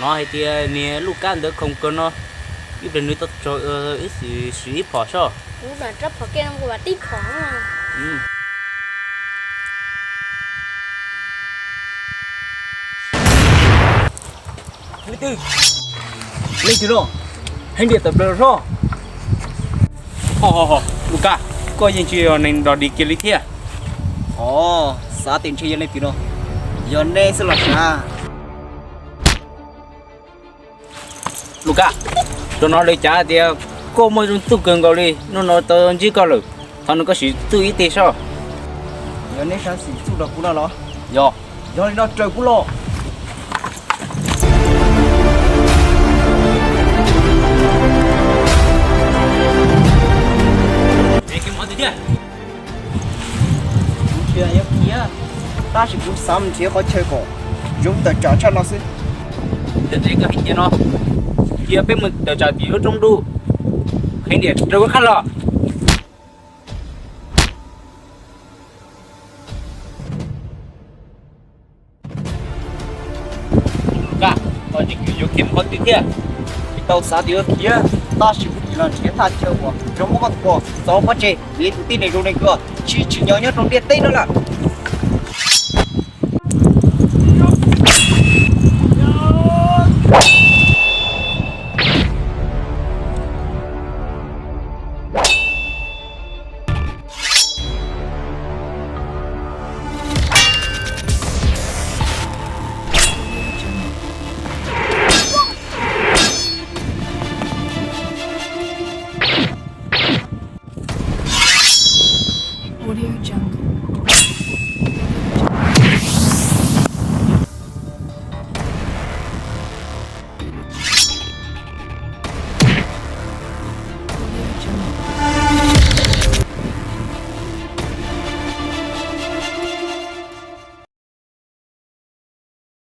Hnov hais tias niag Luj Kab ntawd khoom kawg no, ib pliag nws tau tso wb siv ib phom soj. Kuv mam rab phom ke no kuv mam tib phom. Leej twg, leej twg no, heev diam tawm plaws soj. Ho ho ho, Luj Kab, koj yeej tsis yog neeg dog dig kiag li thiab. Os, xav tias ntshe yog leej twg no, yog nej xwb los sav. Luj Kab, rau no lawv cav tias koj muaj zoo txuj kawg nkaus li, hnub no tau ntsib koj lawm, thov nrog koj sim txuj ib teg soj. Yog nej xav sim txuj rau kuv no los? Yog. Yog li no raws kuv los. Kuv tsis yog khiav, tab sis kuv xav mus nrhiav qhov chaw kom zoo tawm tsam tshaj no xwb. Yog tsev koj hais tias no, cia peb mus tawm tsam tim lub roob dub, heev diam raws kuv qab los. Koj, koj tseem yuav khiav mus qhov twg thiab? Tsis tau xav tias yuav khiav, tab sis kuv tsis los nrhiav thaj chaw uas zoo muab koj tua txov pov tseg vim tus tib neeg zoo li koj tsis tsim nyog nyob rau ntiaj teb no lawm.